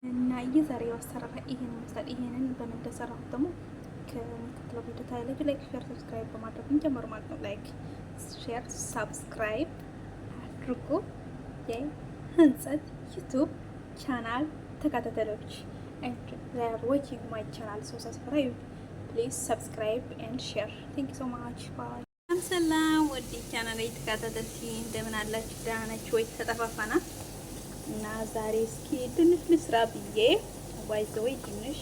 እና የዛሬው አሰራር ይሄን ይመስላል። ይሄንን በምን እንደሰራሁት ደግሞ ከሚከተለው ቪዲዮ ታያላችሁ። Like፣ share፣ subscribe በማድረግ እንጀምር ማለት ነው። Like፣ share፣ subscribe አድርጉ። የህንጸት YouTube channel ተከታታዮች and they are watching my channel, so subscribe, please subscribe and share. Thank you so much. Bye. ሰላም ውድ ቻናል ተከታታዮች፣ እንደምን አላችሁ? ደህና ናችሁ ወይ? ተጠፋፋና እና ዛሬ እስኪ ድንች ልስራ ብዬ፣ by the way ድንች፣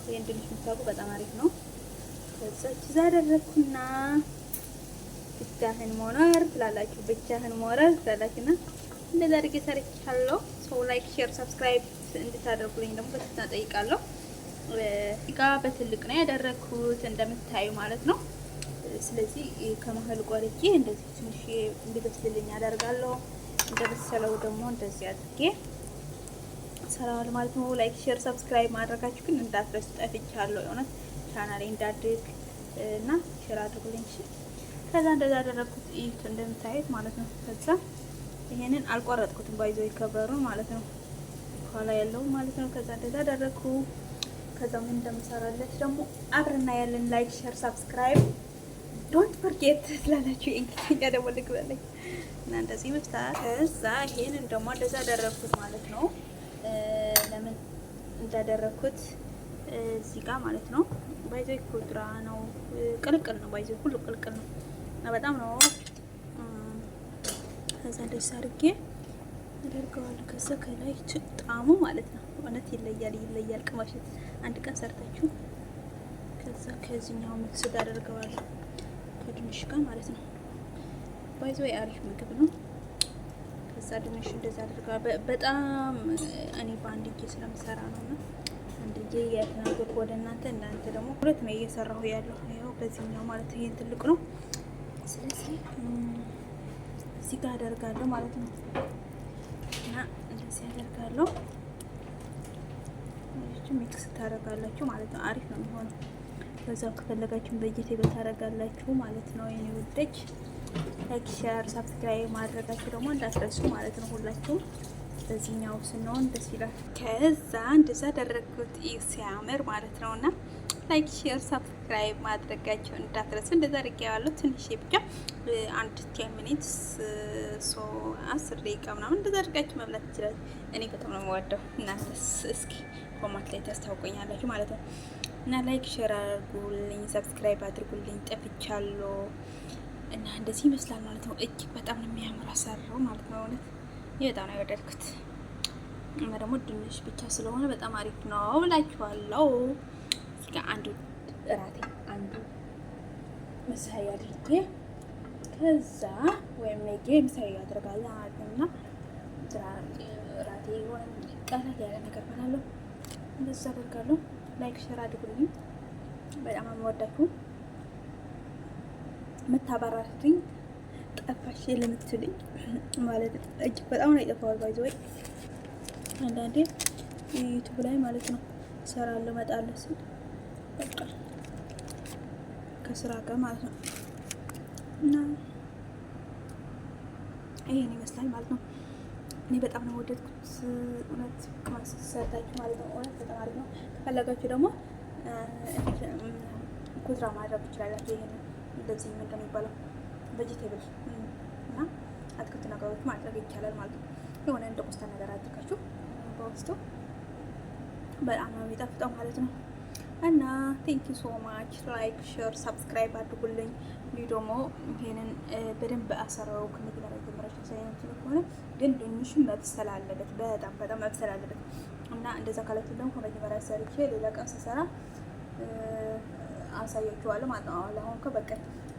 ይሄን ድንች የምታውቁ በጣም አሪፍ ነው። ከዛ ቺዝ አደረኩና ብቻህን ሞነር ትላላችሁ፣ ብቻህን ሞረር ትላላችሁና እንደዛ አድርጌ ሰርቻለሁ። So like፣ share፣ subscribe እንድታደርጉልኝ ደግሞ በትህትና ጠይቃለሁ። ጋ በትልቅ ነው ያደረኩት እንደምታዩ ማለት ነው። ስለዚህ ከመሀል ቆርጬ እንደዚህ ትንሽ እንዲበስልልኝ አደርጋለሁ። እንደበሰለው ደግሞ እንደዚህ አድርጌ ሰራዋል ማለት ነው። Like፣ share፣ subscribe ማድረጋችሁ ግን እንዳትረሱ። ጠፍቻለሁ የእውነት፣ ቻናሌ እንዳድግ እና share አድርጉልኝ። እሺ፣ ከዛ እንደዛ አደረግኩት፣ እዩት እንደምታዩት ማለት ነው። ከዛ ይሄንን አልቆረጥኩትም፣ by the way ከበሩ ማለት ነው፣ ኋላ ያለው ማለት ነው። ከዛ እንደዛ አደረግኩ። ከዛ ምን እንደምሰራለት ደግሞ አብረና ያለን። Like፣ share፣ subscribe don't forget ስላላችሁ የእንግሊዝኛ ደግሞ ልግበለኝ እና እንደዚህ ይመስላል። ከዛ ይሄንን ደግሞ እንደዛ አደረግኩት ማለት ነው። ለምን እንዳደረግኩት እዚህ ጋር ማለት ነው። By the way ኩድራ ነው፣ ቅልቅል ነው። By the way ሁሉ ቅልቅል ነው እና በጣም ነው። ከዛ እንደዚህ አድርጌ አደርገዋለሁ። ከዛ ከላይ ጣዕሙ ማለት ነው እውነት ይለያል፣ ይለያል። ቅመሹት አንድ ቀን ሰርታችሁ። ከዛ ከዚህኛው mix አደርገዋለሁ ከድንች ጋር ማለት ነው። By the way አሪፍ ምግብ ነው። ከዛ ድንች እንደዛ አድርገዋል። በጣም እኔ በአንድ እጄ ስለምሰራ ነው እና አንድ እጄ እያተናገርኩ ወደ እናንተ፣ እናንተ ደግሞ ሁለት ነው እየሰራሁ ያለሁ። ይኸው በዚህኛው ማለት ይሄን ትልቅ ነው። ስለዚህ እዚህ ጋር አደርጋለሁ ማለት ነው እና እንደዚህ አደርጋለሁ። Mix ታደርጋላችሁ ማለት ነው። አሪፍ ነው የሚሆነው። በዛው ከፈለጋችሁ vegetable ታደርጋላችሁ ማለት ነው። የኔ ውዶች፣ like፣ share፣ subscribe ማድረጋችሁ ደግሞ እንዳትረሱ ማለት ነው። ሁላችሁም በዚህኛው ስንሆን ደስ ይላል። ከዛ እንደዛ አደረግኩት ሲያምር ማለት ነው። እና like፣ share፣ subscribe ማድረጋችሁ እንዳትረሱ። እንደዛ አድርጌዋለሁ። ትንሽ ብቻ አንድ 10 minutes፣ so 10 ደቂቃ ምናምን እንደዛ አድርጋችሁ መብላት ይችላል። እኔ በጣም ነው የምወደው። እናንተስ እስኪ comment ላይ ታስታውቀኛላችሁ ማለት ነው። እና like፣ share አድርጉልኝ፣ subscribe አድርጉልኝ። ጠፍቻለሁ እና እንደዚህ ይመስላል ማለት ነው። እጅግ በጣም ነው የሚያምር አሰራሩ ማለት ነው። እውነት ይህ በጣም ነው የወደድኩት። እና ደግሞ ድንች ብቻ ስለሆነ በጣም አሪፍ ነው ብላችኋለሁ። እዚህ ጋር አንዱ እራቴ አንዱ ምሳዬ አድርጌ ከዛ ወይም ነገ ምሳዬ አደርጋለሁ ማለት ነው። እና እራቴ ወይም ቀለል ያለ ነገር በላለሁ። እንደዛ አደርጋለሁ። Like፣ share አድርጉልኝ። በጣም የምወዳችሁ፣ የምታበራቱኝ፣ ጠፋሽ ለምትሉኝ ማለት ነው። እጅግ በጣም ነው የጠፋሁት። By the way አንዳንዴ YouTube ላይ ማለት ነው እሰራለሁ እመጣለሁ ስል በቃ ከስራ ጋር ማለት ነው እና ይሄን ይመስላል ማለት ነው። እኔ በጣም ነው ወደድኩት። እውነት ሰርታችሁ ማለት ነው። እውነት በጣም አሪፍ ነው። ከፈለጋችሁ ደግሞ ኩድራ ማድረግ ትችላላችሁ። ይሄን እንደዚህ ምንድን ነው የሚባለው vegetable እና አትክልት ነገሮች ማድረግ ይቻላል ማለት ነው። የሆነ እንደ ቆስታ ነገር አድርጋችሁ በውስጡ በጣም ነው የሚጣፍጠው ማለት ነው። እና thank you so much. Like፣ share፣ subscribe አድርጉልኝ። እንዲሁ ደግሞ ይሄንን በደንብ አሰራሩ ከመጀመሪያ ጀምራችሁ ሳይንት ከሆነ ግን ድንቹ መብሰል አለበት፣ በጣም በጣም መብሰል አለበት። እና እንደዛ ካላችሁ ደግሞ ከመጀመሪያ ሰርቼ ሌላ ቀን ስሰራ አሳያችኋለሁ ማለት ነው። አሁን ከበቃ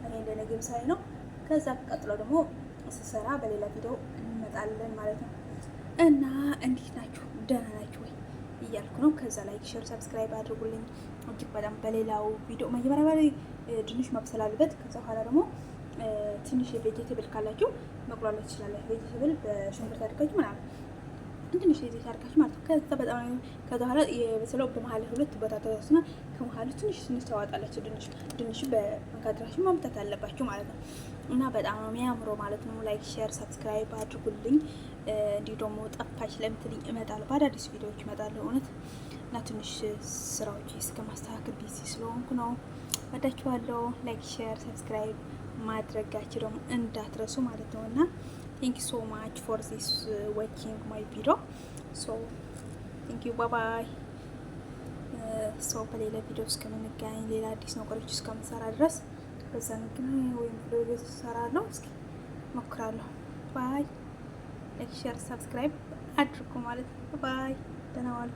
እኔ እንደነገ ምሳሌ ነው። ከዛ ቀጥሎ ደግሞ ስሰራ በሌላ ቪዲዮ እንመጣለን ማለት ነው። እና እንዴት ናችሁ? ደህና ናችሁ ወይ እያልኩ ነው። ከዛ like፣ share፣ subscribe አድርጉልኝ። እጅግ በጣም በሌላው ቪዲዮ መጀመሪያ ላይ ድንች መብሰል አለበት። ከዛ በኋላ ደግሞ ትንሽ የ vegetable ካላችሁ መቁላላት ትችላላችሁ። Vegetable በሽንኩርት አድርጋችሁ ምናምን ትንሽ የዘይት አድርጋችሁ ማለት ነው። ከዛ በጣም ከዛ በኋላ የበሰለው በመሀል ሁለት ቦታ ተወስና ከመሀሉ ትንሽ ትንሽ ታዋጣላችሁ። ድንች ድንች በመካከላችሁ ማምታት አለባችሁ ማለት ነው። እና በጣም ነው የሚያምረው ማለት ነው። Like፣ share፣ subscribe አድርጉልኝ። እንዲሁ ደግሞ ጠፋች ለምትልኝ እመጣለሁ፣ በአዳዲስ ቪዲዮዎች እመጣለሁ። እውነት እና ትንሽ ስራዎች እስከማስተካከል busy ስለሆንኩ ነው። ወዳችኋለሁ። Like፣ share፣ subscribe ማድረጋችሁ ደግሞ እንዳትረሱ ማለት ነው። እና thank you so much for this watching my video. So thank you, bye bye. So በሌላ ቪዲዮ እስከምንገናኝ፣ ሌላ አዲስ ነገሮች እስከምሰራ ድረስ በዛ እንገናኝ፣ ወይም ቪዲዮ እሰራለሁ። እስኪ ሞክራለሁ። Bye. Like፣ share፣ subscribe አድርጉ ማለት ነው። Bye፣ ደህና ዋሉ።